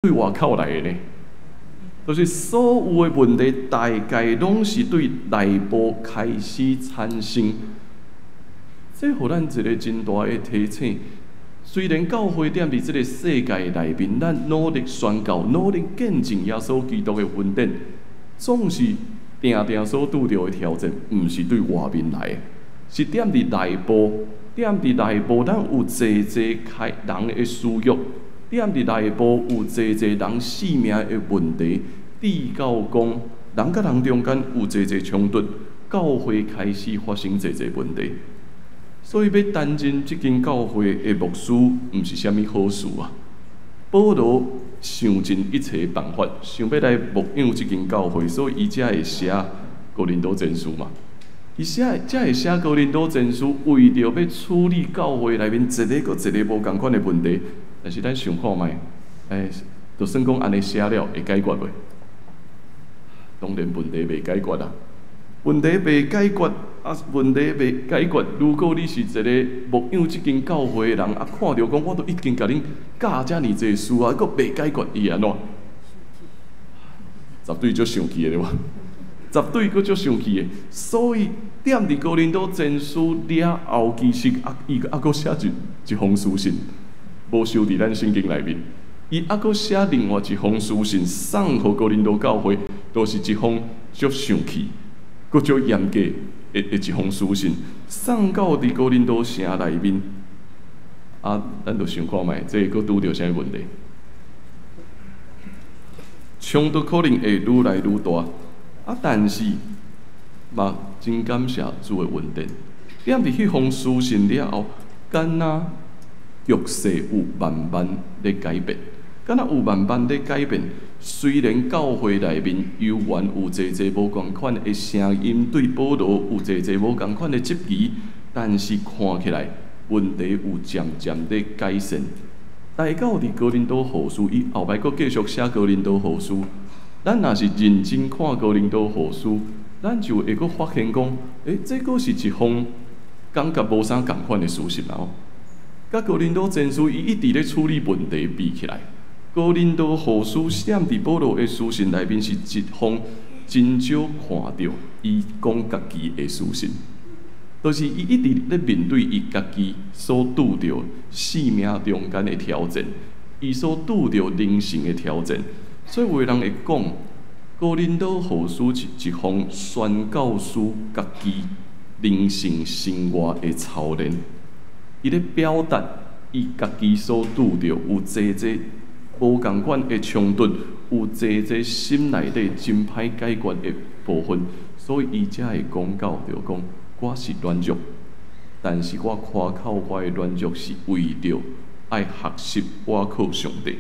對外口來的呢？就是所有的問題，大概攏是對內部開始產生。這予咱一個真大的提醒。雖然教會踮佇這個世界內面，咱努力宣告、努力見證耶穌基督的恩典，總是定定所拄著的挑戰，毋是對外面來的，是踮佇內部。踮佇內部，咱有濟濟開人的私欲，踮佇內部有濟濟人性命的問題，至到講人佮人中間有濟濟衝突，教會開始發生濟濟問題。所以欲擔任這間教會的牧師，毋是啥物好事啊！保羅想盡一切辦法，想欲來牧養這間教會，所以伊才會寫哥林多前書嘛。伊寫才會寫哥林多前書，為著欲處理教會內面一个閣一个無仝款的問題。但是咱想看覓，就算講按呢寫了，會解決袂？當然問題袂解決啊！問題袂解決，啊，問題袂解決。如果你是一个牧養這間教會的人，啊，看著講我都已經共恁教遮爾濟事啊，閣袂解決，伊按怎？絕對足生氣的對無？絕對閣足生氣的。所以，踮佇哥林多前書了後，其實啊，伊猶閣寫一封書信，無收佇咱聖經內面。伊猶閣寫另外一封書信送予哥林多教會，都是一封足生氣、閣足嚴格的一封書信，送到佇哥林多城內面。啊，咱就想看覓，這閣拄著啥物問題？衝突可能會愈來愈大。啊，但是嘛，真感謝主的恩典。踮佇彼封書信了後，敢若局勢有慢慢咧改變，敢若有慢慢咧改變。雖然教會內面猶原有濟濟無仝款的聲音，對保羅有濟濟無仝款的質疑，但是看起來問題有漸漸咧改善。來到佇哥林多後書，伊後擺閣繼續寫哥林多後書。咱若是認真看哥林多後書，咱就會閣發現講，這閣是一封感覺無啥仝款的書信啊！佮哥林多前書，伊一直咧處理問題比起來，哥林多後書寫佇保羅的書信內面是一封真少看著伊講家己的書信，就是伊一直咧面對伊家己所拄著生命中間的挑戰，伊所拄著靈性的挑戰。所以有的人會講，哥林多後書是一封宣教師家己靈性生活的操練，伊咧表達伊家己所拄著有濟濟無仝款的衝突，有濟濟心內底真歹解決的部分，所以伊才會講到，就講我是軟弱，但是我誇口我的軟弱是為著愛學習倚靠上帝。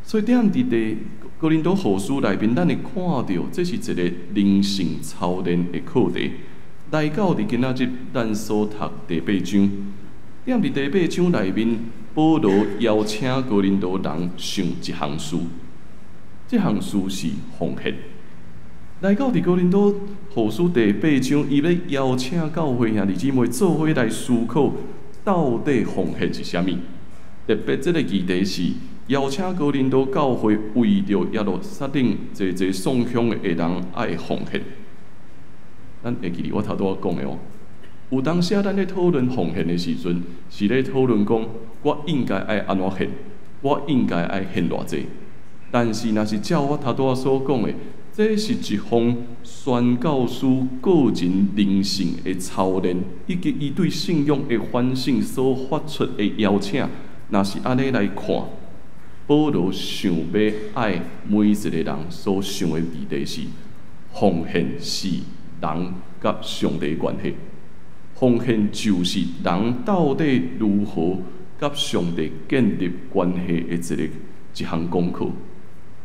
所以踮佇第哥林多後書內面，咱會看著這是一個靈性操練的課題。來到佇今仔日咱所讀第八章，踮佇第八章內面，保羅邀請哥林多人想一項事，這項事是奉獻。來到佇哥林多後書第八章，伊欲邀請教會兄弟姊妹做伙來思考，到底奉獻是啥物？特別這个議題是邀請哥林多教會為著耶路撒冷濟濟送香的人愛奉獻。咱會記得我頭拄仔講的哦。有當時咱咧討論奉獻的時陣，是咧討論講我應該愛按怎獻，我應該愛獻偌濟。但是，若是照我頭拄仔所講的，這是一封宣教師個人靈性的操練，以及伊對信仰的反省所發出的邀請。若是按呢來看，保羅想欲愛每一個人所想的議題是：奉獻是人佮上帝關係，奉獻就是人到底如何佮上帝建立關係的一項功課。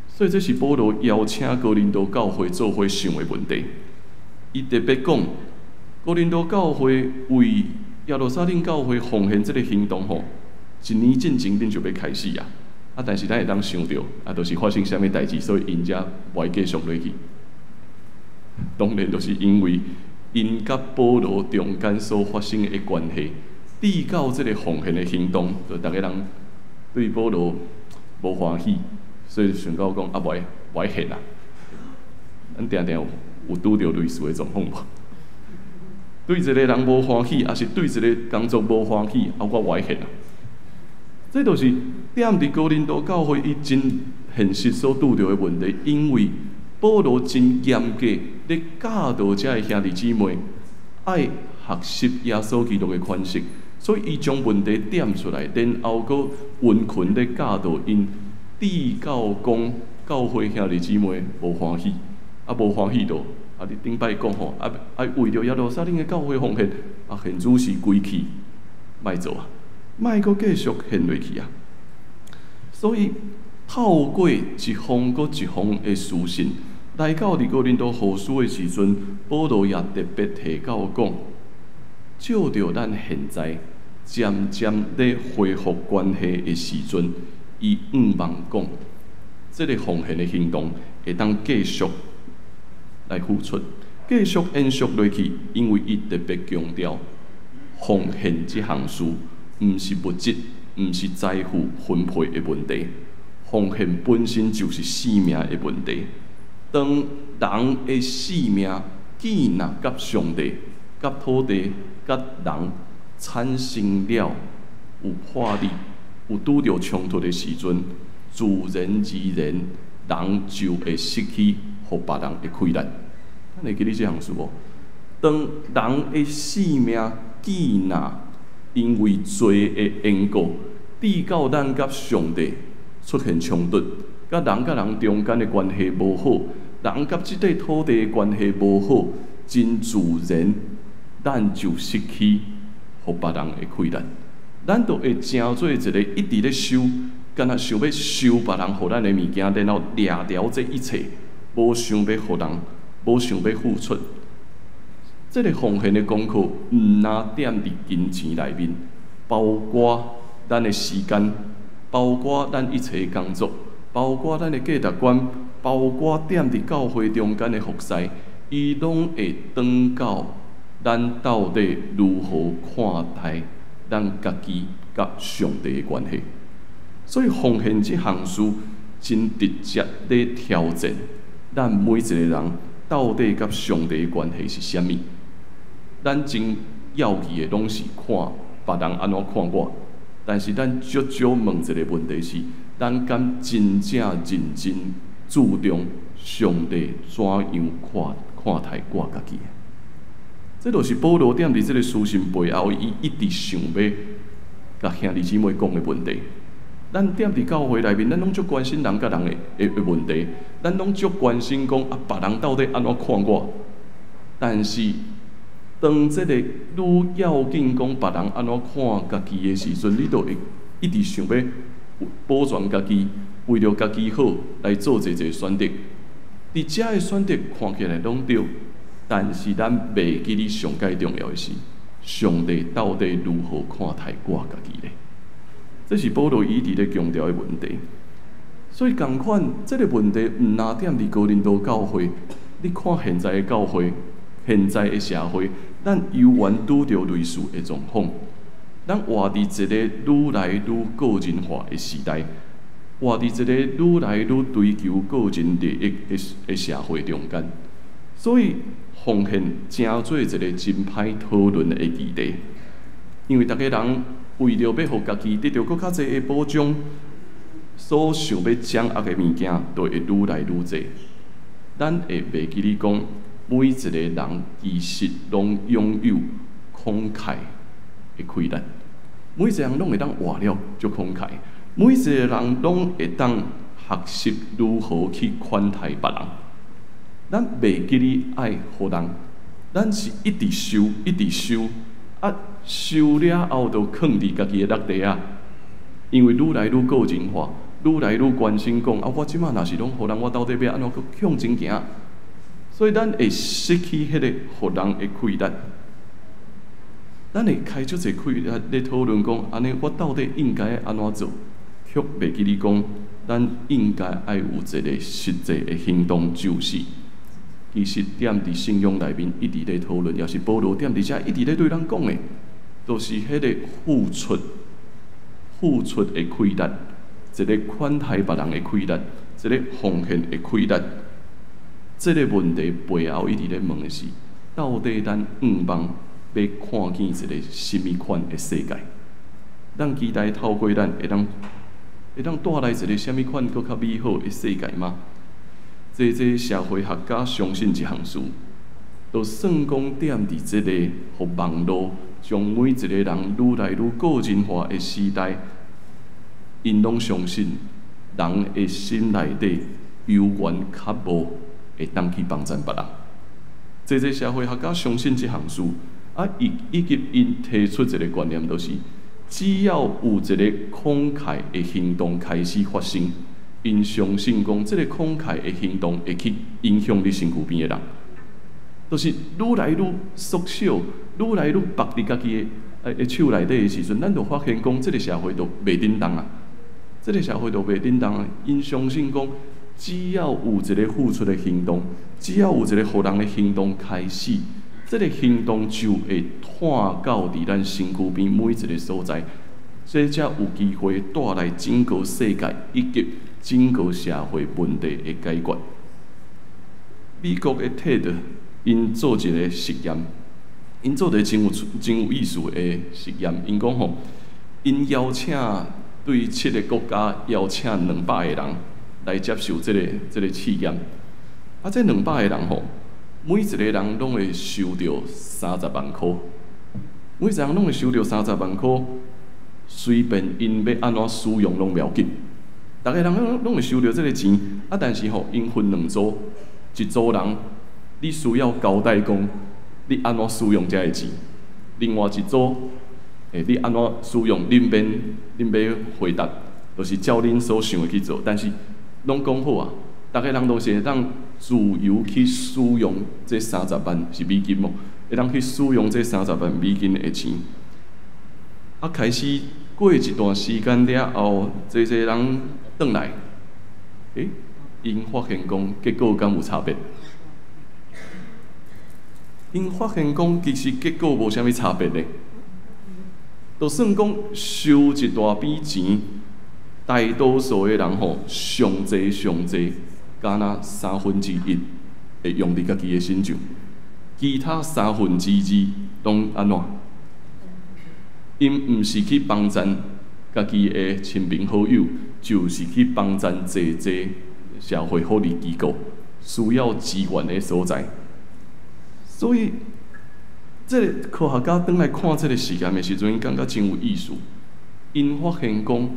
所以這是保羅邀請哥林多教會做伙想的問題。伊特別講，哥林多教會為耶路撒冷教會奉獻這个行動吼，一年進前恁就欲開始啊！啊，但是咱會當想著，啊，就是發生啥物代誌，所以𪜶才無愛繼續落去。當然，就是因為𪜶佮保羅中間所發生的關係，至到這个奉獻的行動，就逐个人對保羅無歡喜。所以想到講啊，無愛無愛獻啊。咱定定有拄著類似的狀況無？對一個人無歡喜，抑是對一個工作無歡喜，啊，我無愛獻啊。這就是踮佇哥林多教會伊真現實所拄著的問題，因為保羅真嚴格咧教導遮的兄弟姊妹愛學習耶穌基督的款式，所以伊將問題點出來，然後閣殷勤咧教導𪜶，直到講教會兄弟姊妹無歡喜，啊無歡喜就啊你頂擺講吼，啊愛為著耶路撒冷的教會奉獻，啊現主時規氣，莫做啊，莫閣繼續獻落去啊。所以透過一封閣一封的書信，來到佇哥林多後書的時陣，保羅也特別提到講，照著咱現在漸漸咧恢復關係的時陣，伊向望講，這个奉獻的行動會當繼續來付出，繼續延續落去，因為伊特別強調奉獻這項事，毋是物質，毋是財富分配的問題，奉獻本身就是生命的問題。當人的生命既若佮上帝、佮土地、佮人產生了有破裂、有拄著衝突的時陣，自然而然人就會失去予別人的氣力。咱會記得這項事無？當人的生命既若因為罪的緣故，致到咱佮上帝出現衝突，佮人佮人中間的關係無好，人佮這塊土地的關係無好，真自然，咱就失去予別人的氣力。咱就會成做一個一直咧收，敢若想欲收別人予咱的物件，然後掠掉這一切，無想欲予人，無想欲付出。這个奉獻的功課，毋但踮佇金錢內面，包括咱的時間，包括咱一切的工作，包括咱的價值觀，包括踮佇教會中間的服侍，伊攏會轉到咱到底如何看待咱家己佮上帝的關係。所以奉獻這項事真直接咧挑戰咱每一個人到底佮上帝的關係是啥物。咱真要緊的攏是看別人按怎看我，但是咱足少問一個問題是：咱敢真正認真注重上帝怎樣看看待我家己？這就是保羅踮佇這个書信背後，伊一直想欲共兄弟姊妹講的問題。咱踮佇教會內面，咱攏足關心人佮人的問題，咱攏足關心講啊，別人到底按怎看我？但是當這個愈要緊講別人按怎看家己的時陣，你就會一直想欲保全家己，為著家己好來做濟濟選擇。佇遮的選擇看起來攏對，但是咱袂記得上蓋重要的是，上帝到底如何看待我家己咧？這是保羅一直咧強調的問題。所以仝款，這个問題毋但踮佇哥林多教會，你看現在的教會，現在的社會，咱猶原拄著類似的狀況。咱活佇一个愈來愈個人化的時代，活佇一個愈來愈追求個人利益的社會中間，所以奉獻成做一個真歹討論的議題。因為逐家人為著欲予家己得著閣較濟的保障，所想欲掌握的物件，就會愈來愈濟。咱會袂記得講，每一個人其實攏擁有慷慨的氣力，每一個人攏會當活了足慷慨，每一個人攏會當學習如何去款待別人。咱袂記得愛予人，咱是一直收，一直收，啊，收了後就囥佇家己的落袋仔。因為愈來愈個人化，愈來愈關心講啊，我這擺若是攏予人，我到底欲按怎閣向前行？所以咱會失去彼個予人的氣力。咱會開足濟氣力咧討論講，按呢我到底應該按怎做？卻袂記得講，咱應該愛有一個實際的行動，就是其實踮佇聖經內面一直咧討論，也是保羅踮佇遮一直咧對咱講的，就是彼個付出、付出的氣力，一个款待別人的氣力，一个奉獻的氣力。這个問題背後一直咧問的是，到底咱向望欲看見一个啥物款的世界？咱期待透過咱會當帶來一个啥物款閣較美好的世界嗎？濟濟社會學家相信一項事，就算講踮佇這個予網路將每一个人愈來愈個人化的時代，𪜶攏相信人的心內底猶原較無會當去幫贊別人。濟濟社會學家相信這項事，啊，以及𪜶提出一个觀念，就是只要有一个慷慨的行動開始發生，𪜶相信講這个慷慨的行動會去影響你身軀邊的人，就是愈來愈縮小，愈來愈縛佇家己的手內底的時陣，咱就發現講這个社會就袂振動啊，這个社會就袂振動啊。𪜶相信講，只要有一个付出的行動，只要有一个予人的行動開始，這个行動就會湠到佇咱身軀邊每一个所在，這才有機會帶來整個世界以及整個社會問題的解決。美國的 TED 𪜶做一个實驗，𪜶做一个真有意思的實驗。𪜶講吼，𪜶邀請對七个國家邀請200個人來接受這个試驗。啊，這兩百個人吼，每一個人攏會收著三十萬箍，每一個人攏會收著三十萬箍，隨便𪜶欲按怎使用攏無要緊。逐个人攏會收著這个錢，啊，但是吼，𪜶分兩組，一組人你需要交代講你按怎使用這个錢，另外一組，你按怎使用，恁免回答，就是照恁所想的去做。但是攏講好啊，逐个人都是會當自由去使用這三十萬是美金哦，會當去使用這三十萬美金的錢。啊，開始過一段時間了後，濟濟人轉來，𪜶發現講結果敢有差別？𪜶發現講其實結果無啥物差別咧，就算講收一大筆錢，大多數的人吼，上濟上濟，敢若三分之一會用佇家己的身上，其他三分之二攏按怎？𪜶毋是去幫贊家己的親朋好友，就是去幫贊濟濟社會福利機構需要支援的所在。所以，這个科學家轉來看這个實驗的時陣，𪜶感覺真有意思。𪜶發現講，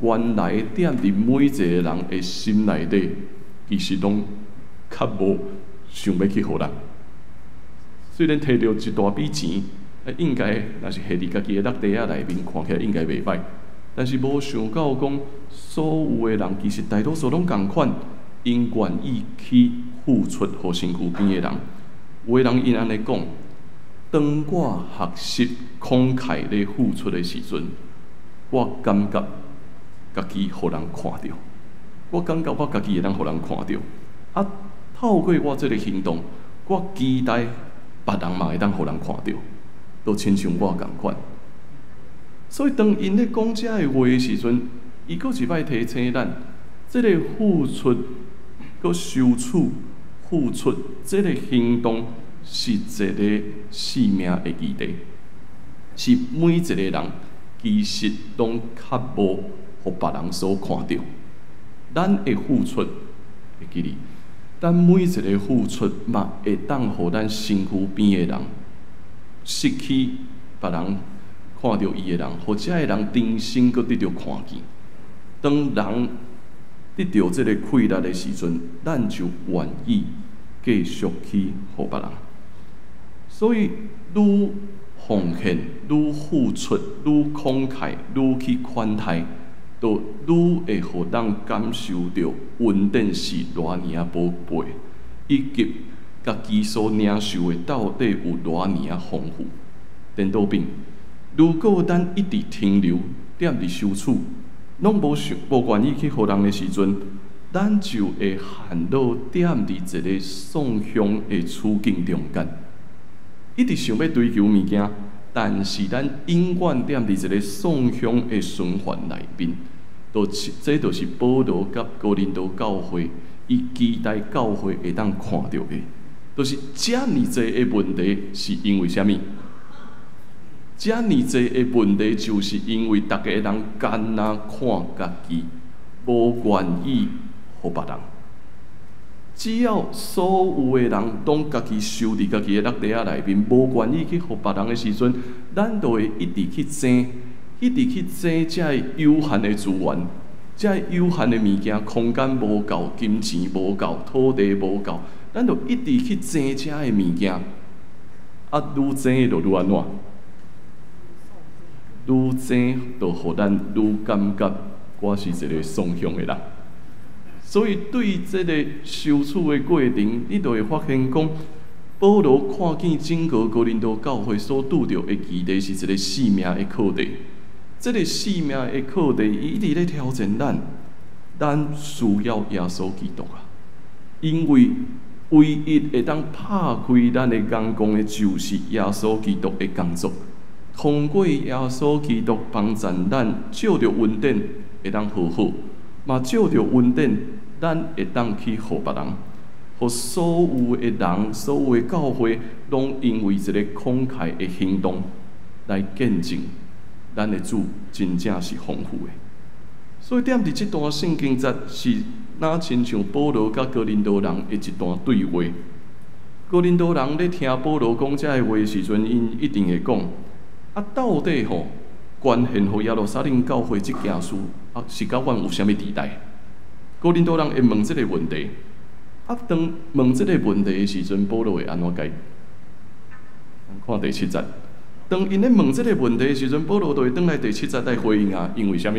原來踮佇每一個人的心內底，其實攏較無想欲去予人。雖然提著一大筆錢，啊，應該若是下佇家己的落袋仔內面，看起來應該袂䆀。但是無想到講，所有的人其實大多數攏仝款，𪜶願意去付出予身軀邊的人。有的人𪜶按呢講，當我學習慷慨咧付出的時陣，我感覺家己予人看著，我感覺我家己會當予人看著。啊，透過我這个行動，我期待別人嘛會當予人看著，都親像我仝款。所以當𪜶咧講這个話的時陣，伊閣一擺提醒咱，這个付出閣收取付出這个行動是一个生命的議題，是每一个人其實攏較無予別人所看著。咱的付出會記得，咱每一个付出嘛會當予咱身軀邊的人失去別人看著伊的人，予這个人重新閣得著看見。當人得著這个快樂的時陣，咱就願意繼續去予別人。所以，愈奉獻、愈付出、愈慷慨、愈去款待，就愈會予咱感受著恩典是偌爾仔寶貝，以及家己所領受的到底有偌爾仔豐富。顛倒反，如果咱一直停留踮佇收取，攏無想無願意去予人的時陣，咱就會陷落踮佇一个雙向的處境中間，一直想欲追求物件，但是咱永遠踮佇一个雙向的循環內面，就這就是保羅佮哥林多教會，伊期待教會會當看著的，就是遮爾濟的問題是因為啥物？遮爾濟的問題，就是因為逐家人干焦看家己，無願意予別人。只要所有的人攏家己收佇家己的轆袋仔內面，無願意去予別人的時陣，咱就會一直去爭，一直去爭遮个有限的資源，遮个有限的物件，空間無夠，金錢無夠，土地無夠，咱就一直去爭遮个物件。啊，愈爭就愈按怎？愈爭就予咱愈感覺我是一個喪雄的人。所以對這个收取的過程，你就會發現講，保羅看見整個哥林多教會所拄著的議題是一個性命的課題。這个性命的課題，伊一直咧挑戰咱，咱需要耶穌基督啊！因為唯一會當拍開咱的眼光的，就是耶穌基督的工作。通過耶穌基督幫助咱，藉著恩典會當和好，嘛藉著恩典，咱會當去予別人，予所有的人、所有的教會，攏因為一个慷慨的行動來見證咱的主真正是豐富的。所以踮佇這段聖經節是若親像保羅佮哥林多人的一段對話。哥林多人咧聽保羅講這个話的時陣，𪜶一定會講：啊，到底吼捐獻予耶路撒冷教會這件事，啊，是佮阮有啥物佇代？哥林多人會問這个問題。啊，當問這個問題的時陣，保羅會按怎解？看第七節。當𪜶咧問這個問題的時陣，保羅就會轉來第七節來回應啊。因為啥物？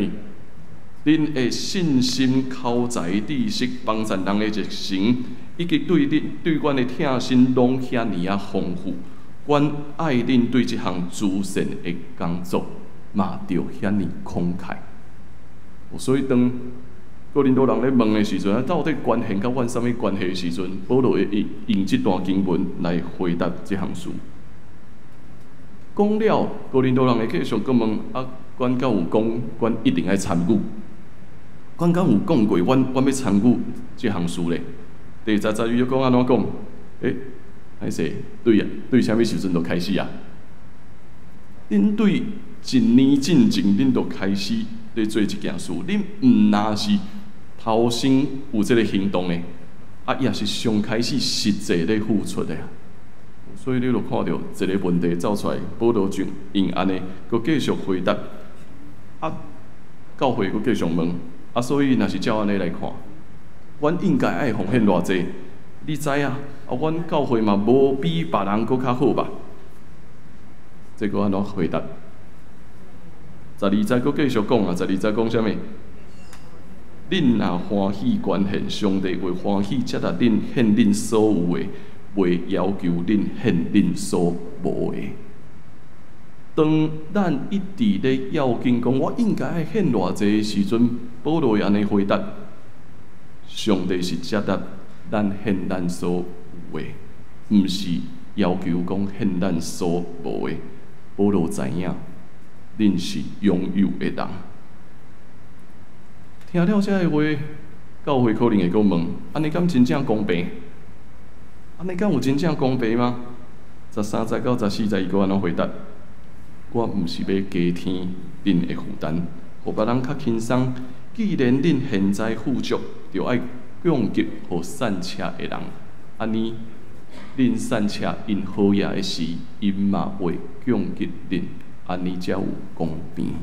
恁的信心、口才、知識、幫贊人的熱誠，以及對恁對阮的疼心，攏遐爾仔豐富。阮愛恁對這項慈善的工作，嘛著遐爾慷慨。所以當哥林多人咧問的時陣，到底捐獻佮阮啥物關係的時陣，保羅會用這段經文來回答這項事。講了，哥林多人會繼續閣問：啊，阮敢有講，阮一定愛參與？阮敢有講過，阮欲參與這項事咧？第十節伊就講按怎講？欸，歹勢，對啊，對啥物時陣就開始啊？恁對一年進前，恁就開始咧做這件事，恁毋若是頭先有這个行動的，啊，也是上開始實際咧付出的啊。所以你就看著一个問題走出來，保羅就用按呢，閣繼續回答。啊，教會閣繼續問，啊，所以若是照按呢來看，阮應該愛奉獻偌濟？你知影？啊，阮教會嘛無比別人閣較好吧？這閣按怎回答？十二節閣繼續講啊，十二節講啥物？恁若歡喜捐獻，上帝會歡喜接納恁獻恁所有的，袂要求恁獻恁所無的。當咱一直咧要緊講，我應該愛獻偌濟的時陣，保羅會按呢回答：上帝是接納咱獻咱所有的，毋是要求講獻咱所無的。保羅知影，恁是擁有的人。聽了這个話，教會可能會閣問：按呢敢真正公平？按呢敢有真正公平嗎？十三節到十四節，伊閣按怎回答？我毋是欲加添恁的負擔，予別人較輕鬆。既然恁現在富足，就愛供給予散赤的人。按呢，恁散赤𪜶好額的時，𪜶嘛會供給恁，按呢才有公平。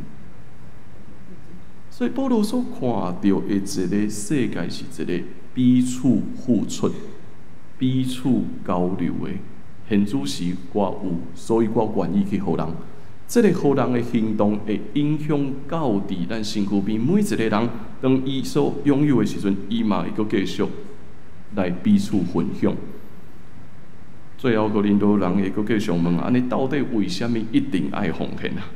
所以保羅所看著的一个世界是一个彼此付出、彼此交流的。現主時我有，所以我願意去予人。這个予人的行動會影響到佇咱身軀邊每一個人，當伊所擁有的時陣，伊嘛會閣繼續來彼此分享。最後，哥林多人會閣繼續問：按呢到底為啥物一定愛奉獻啊？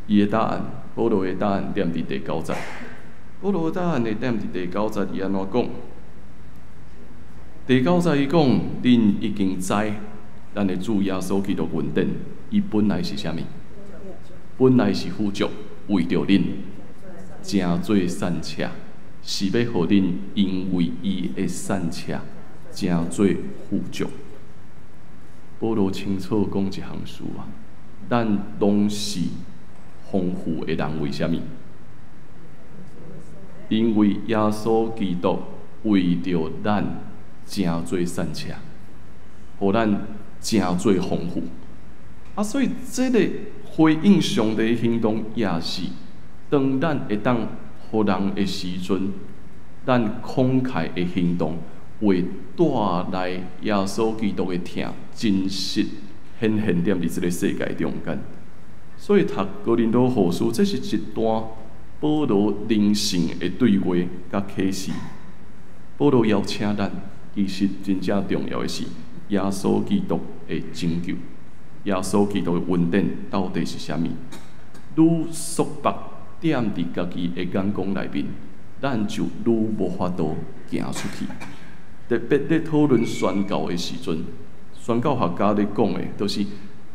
伊的答案，保羅的答案踮佇第九節。保羅的答案會踮佇第九節，伊按怎講？第九節伊講：恁已經知，咱的主耶穌基督恩典，伊本來是啥物？本來是富足，為著恁，成做散赤，是欲予恁因為伊的散赤，成做富足。保羅清楚講一項事啊，咱攏是豐富的人，為啥物？因為耶穌基督為著咱成做散赤，予咱成做豐富。啊，所以這个回應上帝的行動，也是當咱會當予人的時陣，咱慷慨的行動，會帶來耶穌基督的疼，真實顯現踮佇這个世界中間。所以讀哥林多後書，這是一段保羅靈性的對話佮啟示。保羅邀請咱，其實真正重要的是耶穌基督的拯救，耶穌基督的恩典到底是啥物？愈束縛踮佇家己的眼光內面，咱就愈無法度行出去。特別咧討論宣教的時陣，宣教學家咧講的，就是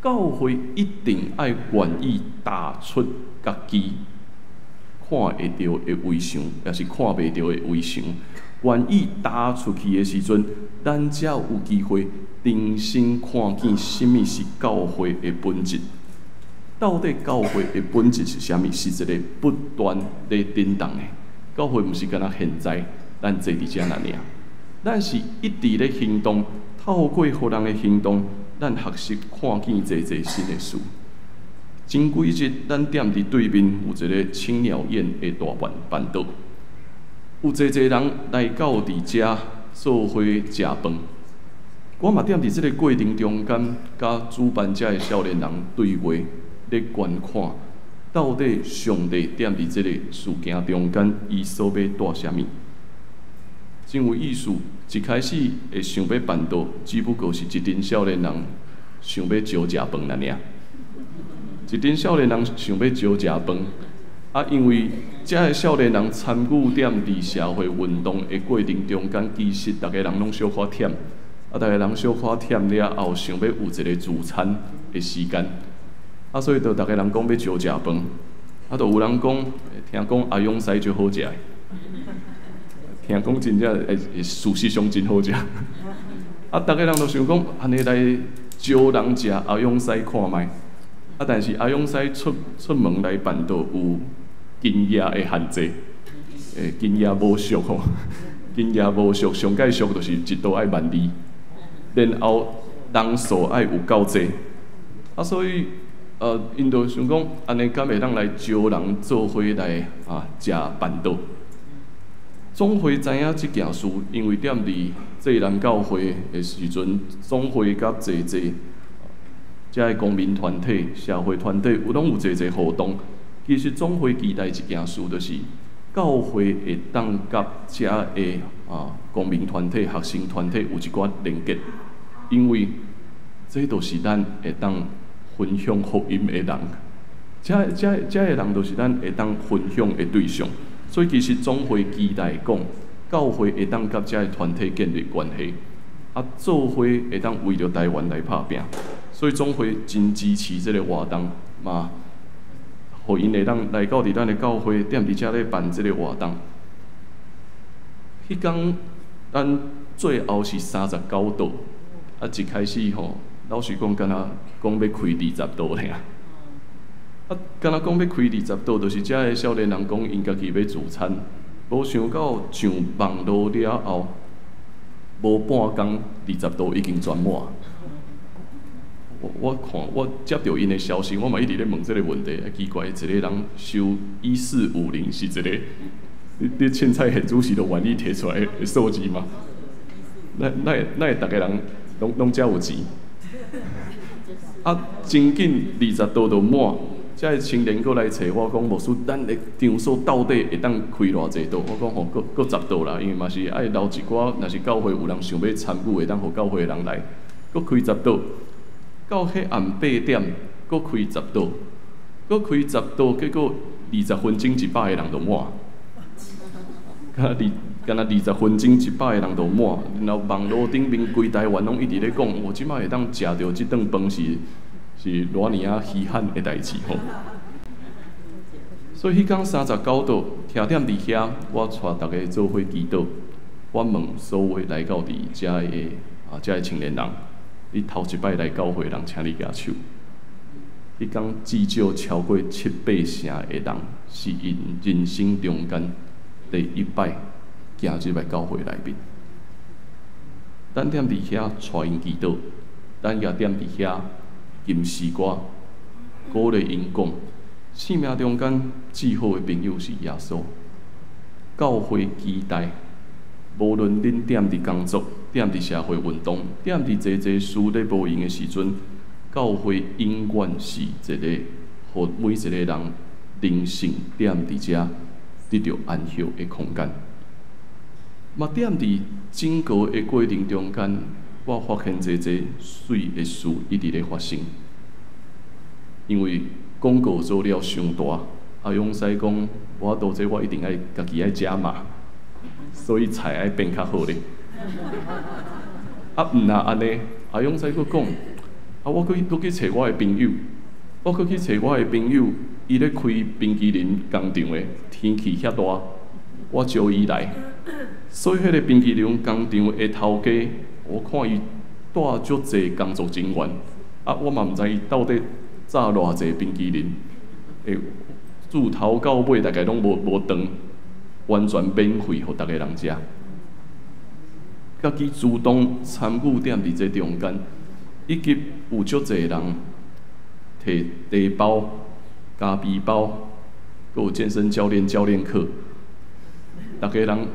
教會一定愛願意踏出家己看會著的圍牆，抑是看袂著的圍牆。願意踏出去的時陣，咱才有機會重新看見啥物是教會的本質。到底教會的本質是啥物？是一个不斷咧振動的。教會毋是干焦現在咱坐佇遮爾爾，咱是一直咧行動，透過予人的行動，咱學習看見濟濟新的事。前幾日，咱踮佇對面有一个青鳥宴的大辦辦桌，有濟濟人來到佇遮做伙食飯。我嘛踮佇這个過程中間，佮主辦遮的少年人對話，咧觀看到底上帝踮佇這个事件中間，伊所欲帶啥物。真有意思，一開始會想欲辦桌，只不過是一陣少年人想欲招食飯爾爾。一陣少年人想欲招食飯，啊，因為遮个少年人參與踮佇社會運動的過程中間，其實逐个人攏小可忝，啊，逐个人小可忝了後，想欲有一个聚餐的時間，啊，所以就逐个人講欲招食飯，啊，就有人講，聽講阿勇師足好食的，聽講真正會事實上真好食，啊，逐个人就想講，按呢來招人食阿勇師看覓。啊！但是阿勇師出出門來辦桌有斤額的限制，欸，斤額無俗吼，斤額無俗，上蓋俗就是一桌愛12,000，然後人數愛有夠濟，啊，所以𪜶就想講，按呢敢會當來招人做伙來啊食辦桌。總會知影這件事，因為踮佇濟南教會的時陣，總會佮濟濟。遮个公民團體、社會團體有攏有濟濟活動。其實總會期待一件事，就是教會會當佮遮个啊公民團體、學生團體有一寡連結，因為這就是咱會當分享福音的人，遮个人就是咱會當分享的對象。所以其實總會期待講，教會會當佮遮个團體建立關係，啊，做伙會當為著台灣來拍拚。所以總會真支持這个活動，嘛，予𪜶會當來到佇咱的教會，踮佇遮咧辦這个活動。彼工咱最後是39桌，啊，一開始吼，老實講，敢若講欲開20桌爾。啊，敢若講欲開20桌，就是遮个少年人講𪜶家己欲聚餐，無想到上網路了後，無半工20桌已經全滿。我看我接著𪜶的消息，我嘛一直咧問這个問題。啊，奇怪，一个人收1450是一个，你凊彩現主時都願意提出來的數字嗎？哪會逐个人攏遮有錢？啊，真緊20桌就滿，遮个青年閣來揣我講，牧師，咱的場所到底會當開偌濟桌？我講吼，閣10桌啦，因為嘛是愛留一寡，若是教會有人想欲參與，會當予教會的人來，閣開十桌。到彼暗8點，閣開十桌，閣開十桌，結果20分鐘100個人就滿。敢若20分鐘100個人就滿，然後網路頂面規台灣攏一直咧講，我這擺會當食著這頓飯是偌爾仔稀罕的代誌吼。所以彼工39度，徛踮佇遐，我帶逐家做伙祈禱。我問所有來到佇遮的啊，遮的青年人，你頭一擺來教會的人，請你舉手。彼工至少超過七八成的人，是𪜶人生中間第一擺行入來教會內面。咱踮佇遐帶𪜶祈禱，咱也踮佇遐吟詩歌，鼓勵𪜶講，生命中間至好的朋友是耶穌。教會期待，無論恁踮佇工作、踮佇社會運動、踮佇濟濟事咧無閒的時陣，教會永遠是一個，予每一個人靈性踮佇遮得著安息的空間。嘛，踮佇整個的過程中間，我發現濟濟媠的事一直咧發生。因為廣告做了傷大，阿勇師講，無法度這我一定愛家己愛加碼，所以菜愛變較好咧。啊，毋若按呢，阿勇師閣講，啊，我閣閣去揣我的朋友，我閣去揣我的朋友，伊咧開冰淇淋工廠的，天氣遐熱，我招伊來，所以彼個冰淇淋工廠的頭家，我看伊帶足濟工作人員，啊，我嘛毋知伊到底炸偌濟冰淇淋，欸，自頭到尾大概攏無無斷，完全免費予逐个人食。家己主動參與踮佇這中間，以及有足濟人提茶包、咖啡包，閣有健身教練教練課，逐个人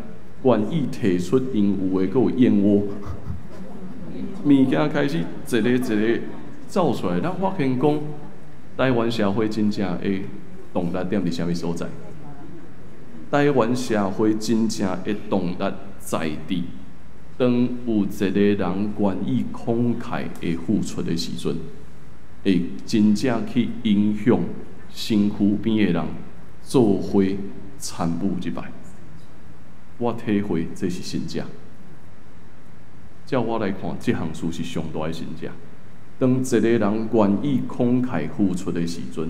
願意提出𪜶有的，閣有燕窩，物件開始一个一个走出來，咱發現講，台灣社會真正的動力踮佇啥物所在？台灣社會真正的動力在佇，當有一個人願意慷慨的付出的時陣，會真正去影響身軀邊的人做伙參與這擺。我體會這是神跡。照我來看，這項事是上大的神跡。當一個人願意慷慨付出的時陣，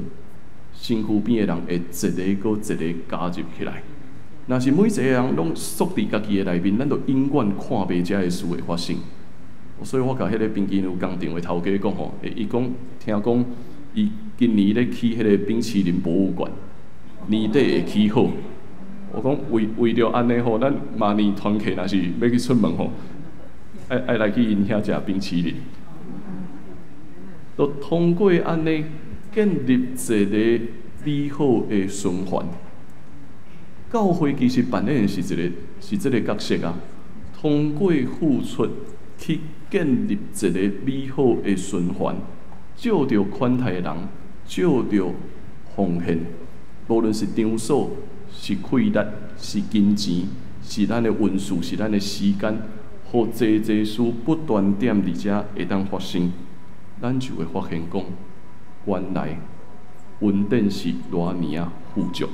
身軀邊的人會一個閣一個加入起來。若是每一個人攏縮佇家己的內面，咱就永遠看袂這个事會發生。所以我共彼個冰淇淋工廠的頭家講吼，伊講聽講伊今年咧起彼個冰淇淋博物館，年底會起好。我講為為著按呢吼，咱明年團契若是欲去出門吼，愛愛來去𪜶遐食冰淇淋。都通過按呢建立一個美好的循環。教會其實扮演的是一個是這个角色啊，通過付出去建立一個美好的循環，借著款待人，借著奉獻，無論是場所、是氣力、是金錢、是咱的恩賜、是咱的時間，予濟濟事不斷踮佇遮會當發生，咱就會發現講，原來恩典是偌爾仔富足。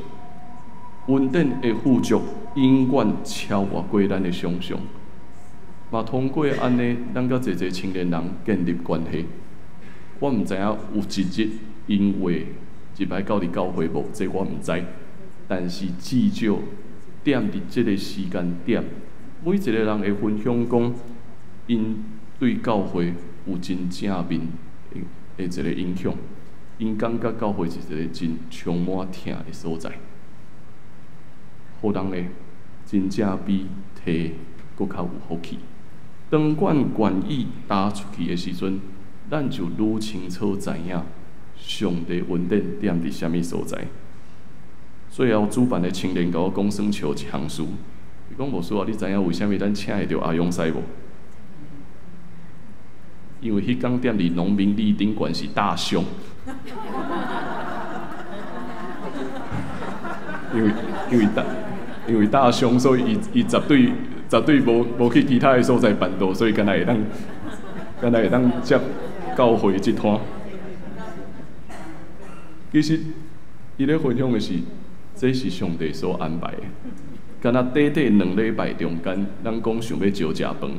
恩典的富足永遠超越過咱的想象。嘛，通過按呢，咱佮濟濟青年人建立關係。我毋知影有一日𪜶會入來到佇教會無？這我毋知。但是至少踮佇這个時間點，每一個人會分享講，𪜶對教會有真正面的一個影響。𪜶感覺教會是一個真充滿疼的所在，予人會真正比提閣較有福氣。當阮願意踏出去的時陣，咱就愈清楚知影上帝恩典踮佇啥物所在。最後主辦的青年共我講耍笑一項事，伊講牧師啊，你知影為啥物咱請會著阿勇師無？因為彼工踮佇農民曆頂懸是大凶，因為因為大因為大凶，所以伊伊絕對絕對無無去其他的所在辦道，所以敢若會當敢若會當接教會這攤。其實伊咧分享的是，這是上帝所安排的。敢若短短兩禮拜中間，咱講想欲招食飯，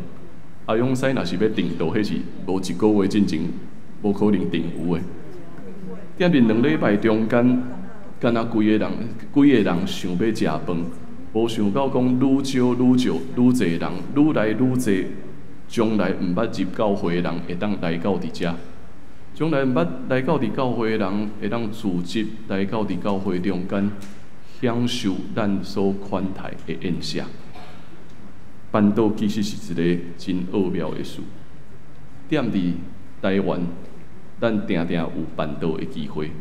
阿勇師若是欲訂桌，彼是無一個月進前無可能訂有的。踮佇兩禮拜中間，敢若規個人想欲食飯，無想到講愈招愈少，愈濟人，愈來愈濟，將來毋捌入教會的人會當來到佇遮，將來毋捌來到佇教會的人會當組織來到佇教會中間，享受咱所款待的宴席。辦桌其實是一个真奧妙的事。踮佇台灣，咱定定有辦桌的機會，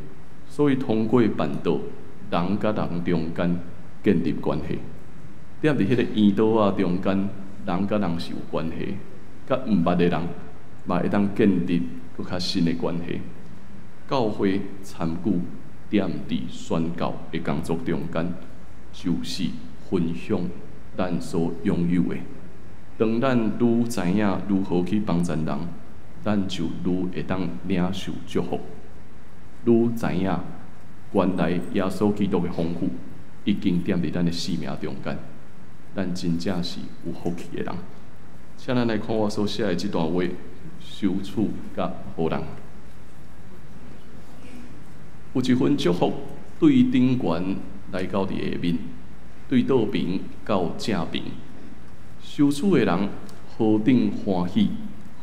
所以通過辦桌，人佮人中間建立關係。踮佇彼個圓桌仔中間，人佮人是有關係，佮毋捌的人嘛會當建立閣較深的關係。教會參與踮佇宣教的工作中間，就是分享咱所擁有的。當咱愈知影如何去幫助人，咱就愈會當領受祝福。愈知影原來耶穌基督的豐富已經踮佇咱的生命中間，咱真正是有福氣的人。請咱來看我所寫的這段話：羞恥佮好人。有一份祝福對頂懸來到佇下面，對倒爿到正爿。羞恥的人何等歡喜，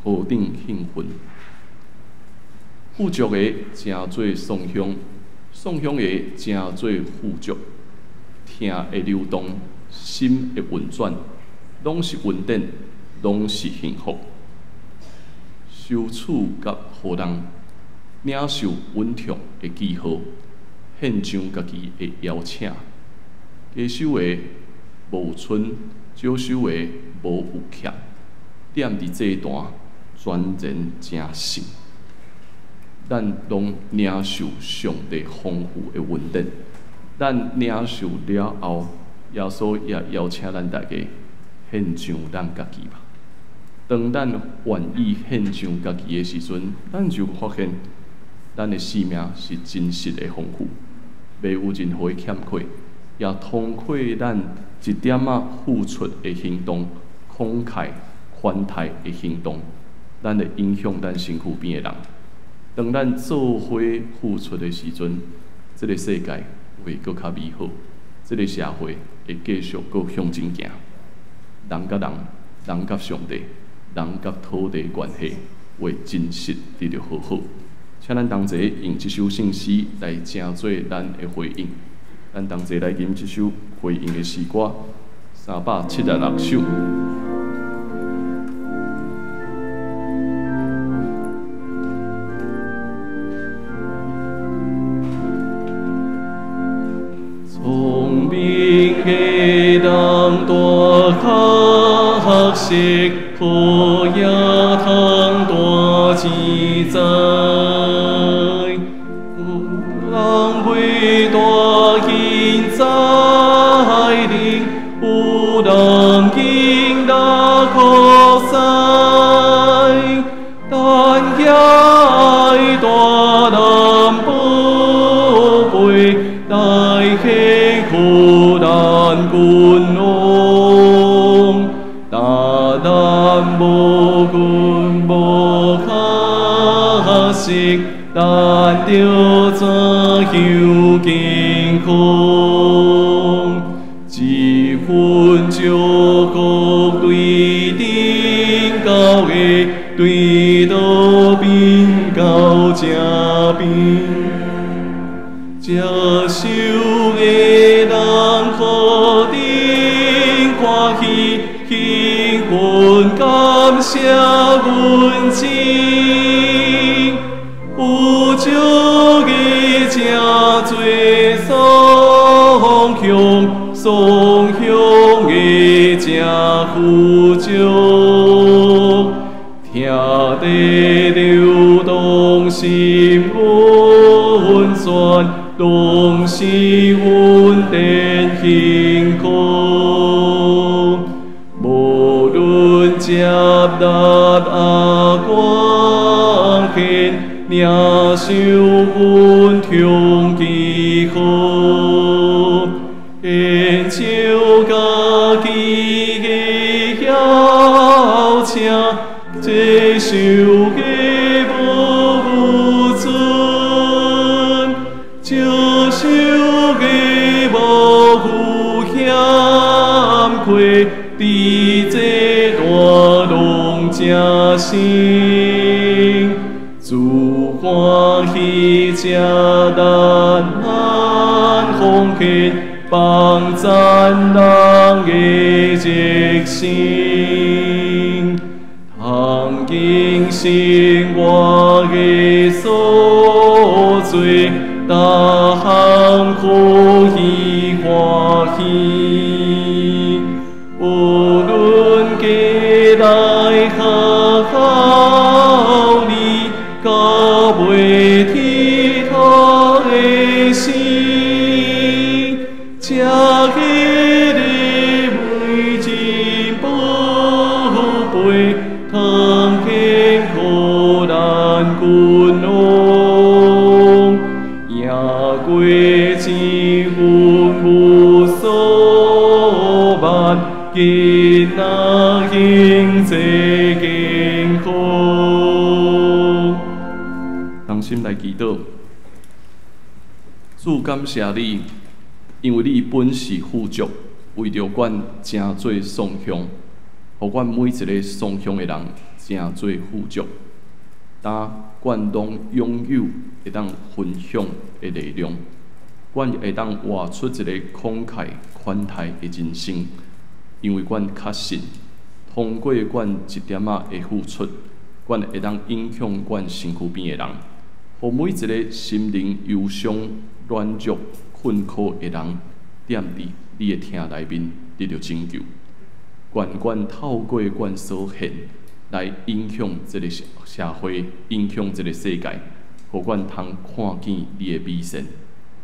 何等興奮！富足的成做喪鄉，喪鄉的成做富足。疼會流動，心會運轉，攏是恩典，攏是幸福。羞恥佮好人領受穩痛的記號，獻上家己的邀請。加收的無賰，少收的無有欠。踮佇祭壇，全然成聖。咱攏領受上帝豐富的恩典。咱領受了後，耶穌也邀請咱大家獻上咱家己吧。當咱願意獻上家己的時陣，咱就發現咱的生命是真實的豐富，袂有任何的欠缺，也通過咱一點仔付出的行動、慷慨寬待的行動，咱會影響咱身軀邊的人。當咱做伙付出的時陣，這个世界會閣較美好，這个社會會繼續閣向前行。人佮人，人佮上帝，人佮土地關係會真實得著和好。請咱同齊用這首聖詩來成做咱的回應。咱同齊來吟這首回應的詩歌，376首。聰明的人大學習，好也通大錢財。有人為大興財靈，有人經大苦災，但也愛大人寶貝來獻苦難君王，大難無君無學識，咱著怎樣健康？一份祝福對頂高的，對倒爿到正爿。接受的人何等歡喜，興奮感謝阮主。有足的成做喪鄉，喪鄉的成富足，疼地流動心溫泉。攏是恩典幸福，無論接納啊關鍵，領受恩寵記號，獻上家己的邀請，接受的無賰，接受。世大攏正新，主歡喜這咱安奉獻，幫讚人的熱心，通經生活的所罪，逐項可以歡喜。無論過來較理，到尾鐵頭的心，這彼个美真寶貝，通顯苦難君王，贏過千軍無數萬。囡仔行這健康，同心來祈禱，主感謝你，因為你本是富足，為著阮成做送向，予阮每一个送向的人成做富足，當阮攏擁有會當分享的力量，阮會當活出一个慷慨寬待的人生。因為阮確信，通過阮一點仔的付出，阮會當影響阮身軀邊的人，予每一个心靈憂傷、軟弱、困苦的人，踮佇你的疼內面得著拯救。願阮透過阮所獻來影響這个社會，影響這个世界，予阮通看見你的美善。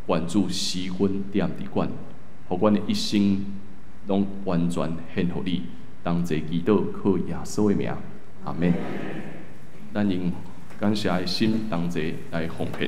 願主施恩踮佇阮，予阮的一生攏完全獻予你，同齊祈禱，靠耶穌的名，阿們。咱用感謝的心同齊來奉獻。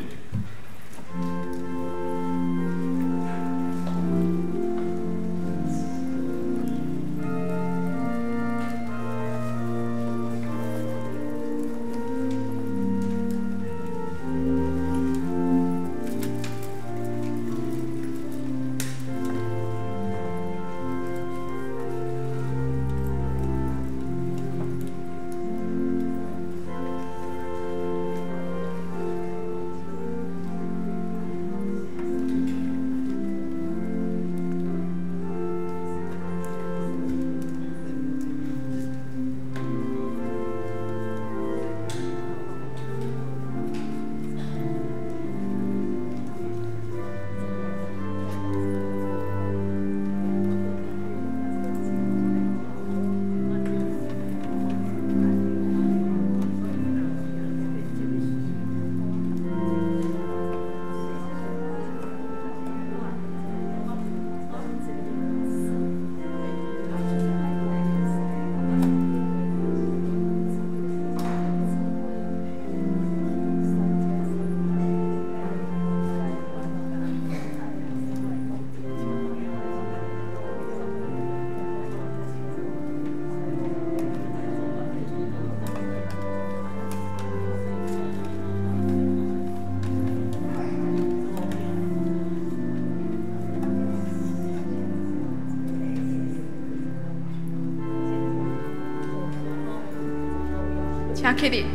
請起立。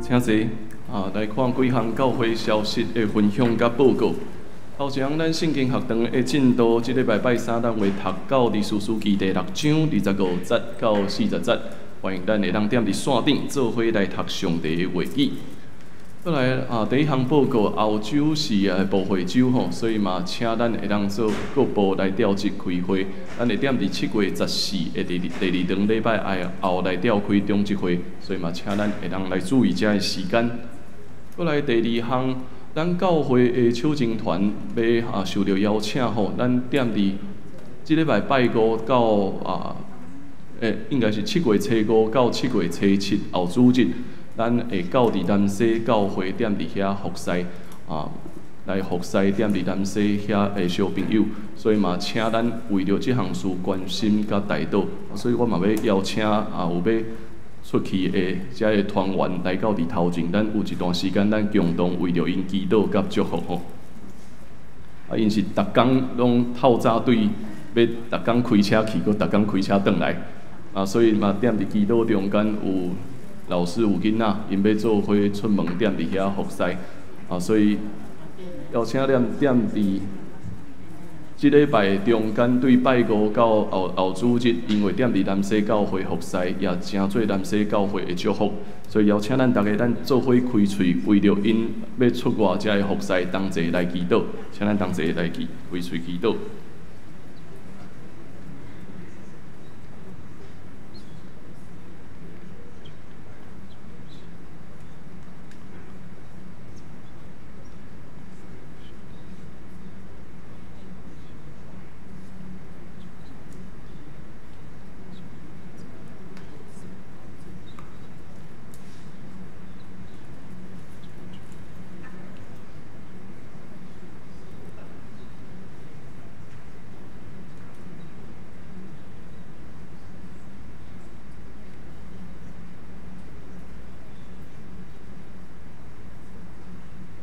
請坐啊，來看幾項教會消息的分享佮報告。頭一項，咱聖經學堂的進度，這禮拜拜三咱會讀到歷士書記第六章25節到40節，歡迎咱會當踮佇線頂做伙來讀上帝的話語。過來啊，第一項報告，後週是牧會週吼，所以嘛，請咱會當做各部來調集開會。咱會踮佇7月14的第二場禮拜後來調開長執會，所以嘛，請咱會當來注意這个時間。過來第二項，咱教會的手情團欲啊受著邀請吼，咱踮佇這禮拜拜五到啊，應該是7月初五到7月初七後主日，咱會到佇南西教會踮佇遐服侍啊，來服侍踮佇南西遐的小朋友，所以嘛，請咱為著這項事關心佮代禱，所以我嘛欲邀請啊有欲出去的遮个團員來到佇頭前，咱有一段時間，咱共同為著𪜶祈禱佮祝福吼。啊，𪜶是逐工攏透早對，欲逐工開車去，閣逐工開車轉來。啊，所以嘛，踮佇祈禱中間有老師有囡仔，𪜶欲做伙出門踮佇遐服侍。啊，所以邀請踮踮佇這禮拜中間對拜五到後後主日，因為踮佇南西教會服侍，也誠做南西教會的祝福，所以邀請咱逐家，咱做伙開喙，為著𪜶欲出外遮个服侍，同齊來祈禱，請咱同齊來祈開喙祈禱。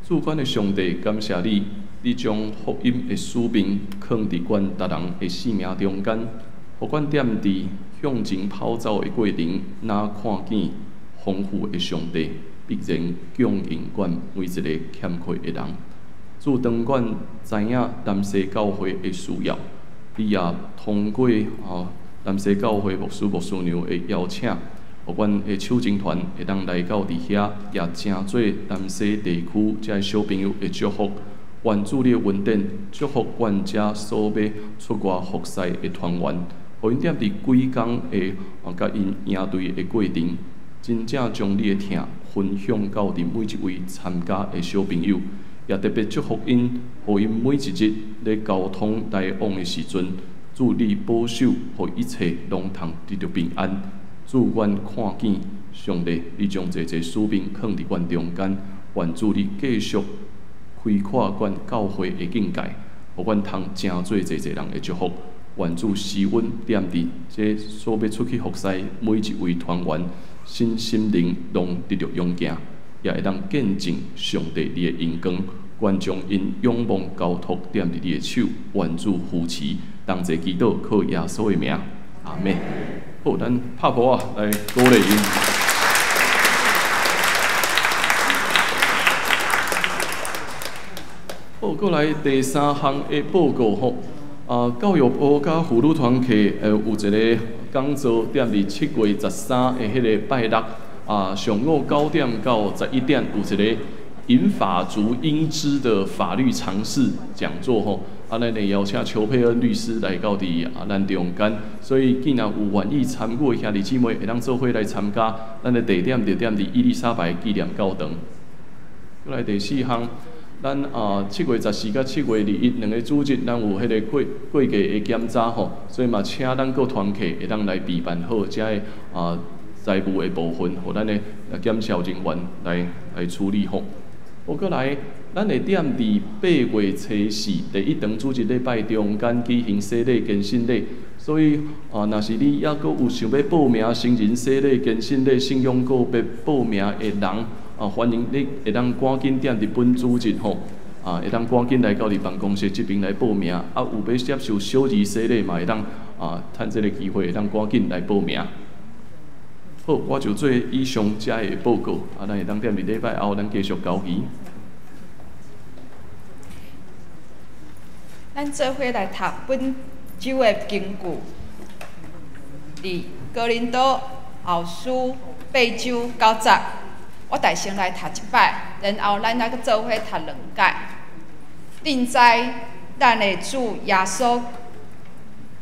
主阮的上帝，感謝你，你將福音的使命囥佇阮逐人的生命中間，予阮踮佇向前跑走的過程，若看見豐富的上帝，必然供應阮每一個欠缺的人。主，當阮知影南西教會的需要，你也通過南西教會牧師牧師娘的邀請，予阮的手情團會當來到佇遐，也誠做南西地區遮小朋友的祝福。願主你的恩典祝福阮遮所欲出外服侍的團員，予𪜶踮佇幾工的佮𪜶營隊的過程，真正將你的疼分享到佇每一位參加的小朋友，也特別祝福𪜶，予𪜶每一日咧交通來往的時陣，主你保守，予一切攏通得著平安。主，阮看見上帝，你將濟濟使命囥佇阮中間，願主你繼續開闊阮教會的境界，予阮通誠做濟濟人的祝福。願主賜阮踮佇這所欲出去服侍每一位團員，身心靈攏得著勇健，也會當見證上帝你的榮光。願將𪜶仰望交託踮佇你的手，願主扶持，同齊祈禱，靠耶穌的名，阿們。好，咱拍鼓仔來鼓勵𪜶。好，過來第三項的報告吼，啊，教育部佮婦女團契有一個講座，踮佇7月13的彼个拜六啊，上午9點到11點有一個銀髮族應知的法律常識講座吼。啊，咱會邀請邱佩恩律師來到佇啊咱中間，所以既然有願意參與的兄弟姊妹，會當做伙來參加。咱的地點就踮佇伊麗莎白紀念教堂。過來第四項，咱啊7月14佮7月21兩个主日，咱有彼个過過價的檢查吼，所以嘛請咱各團契會當來備辦好遮个啊財務的部分，予咱的檢銷人員來處理吼。好，過來。咱會踮佇8月初四第一堂主日禮拜中間舉行洗禮堅信禮，所以啊，若是你猶閣有想欲報名成人洗禮堅信禮信仰告別報名的人，啊，歡迎你會當趕緊踮佇本主日吼，啊，會當趕緊來到佇辦公室這邊來報名，啊，有欲接受小兒洗禮嘛，會當啊，趁這个機會會當趕緊來報名。好，我就做以上遮个報告，啊，咱會當踮佇禮拜後，咱繼續交誼。咱做伙來讀本周的經句，佇哥林多後書八章九節。我代先來讀一擺，然後咱來閣做伙讀兩擺。恁知咱的主耶穌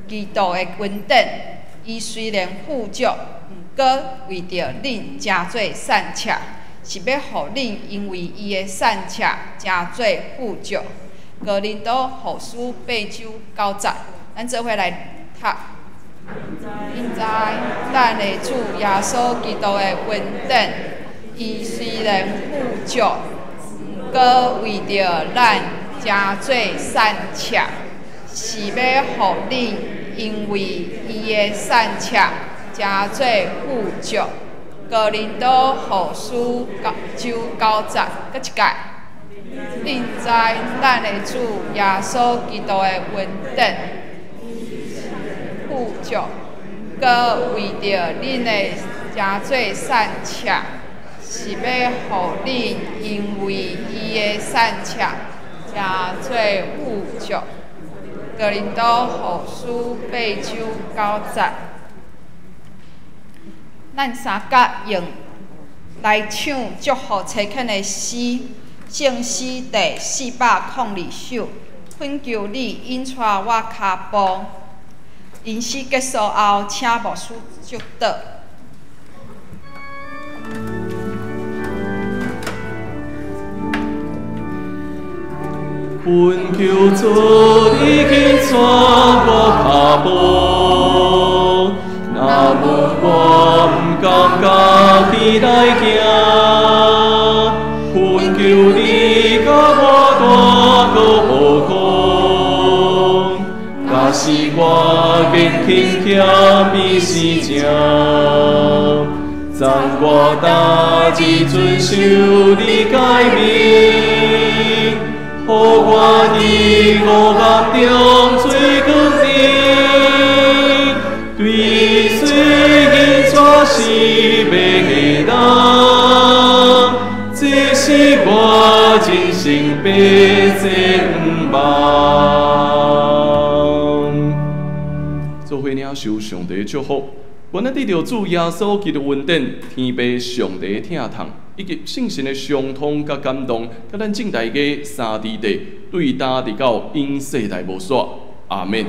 基督的恩典，伊雖然富足，毋過為著恁成做散赤，是欲予恁因為伊的散赤成做富足。哥林多後書八章九節，咱做伙來讀。恁知咱的主耶穌基督的恩典，伊雖然富足，毋過為著咱成做散赤，是欲予恁因為伊的散赤成做富足。哥林多後書八章九節，閣一擺。恁知咱的主耶穌基督的恩典，富足，毋過為著恁的成做散赤，是欲予恁因為伊的散赤成做富足。哥林多後書八章九節，咱三甲用來唱祝福差遣的詩，聖詩第402首，懇求你引帶我跤步。吟詩結束後，請牧師祝禱。懇求主你引帶我跤步，若無我毋敢家己來行。懇求你共我帶過無空，假使我堅強欠比死正，赠我逐日遵守你诫命，予我伫黑暗中做光明，追随引带是迷的人，这是我人生白展望。做伙领受上帝祝福，愿咱得著主耶穌基督恩典，天父上帝疼痛，以及聖神的相通佮感動，佮咱眾大家三弟弟，對今直到永世代無煞。阿們。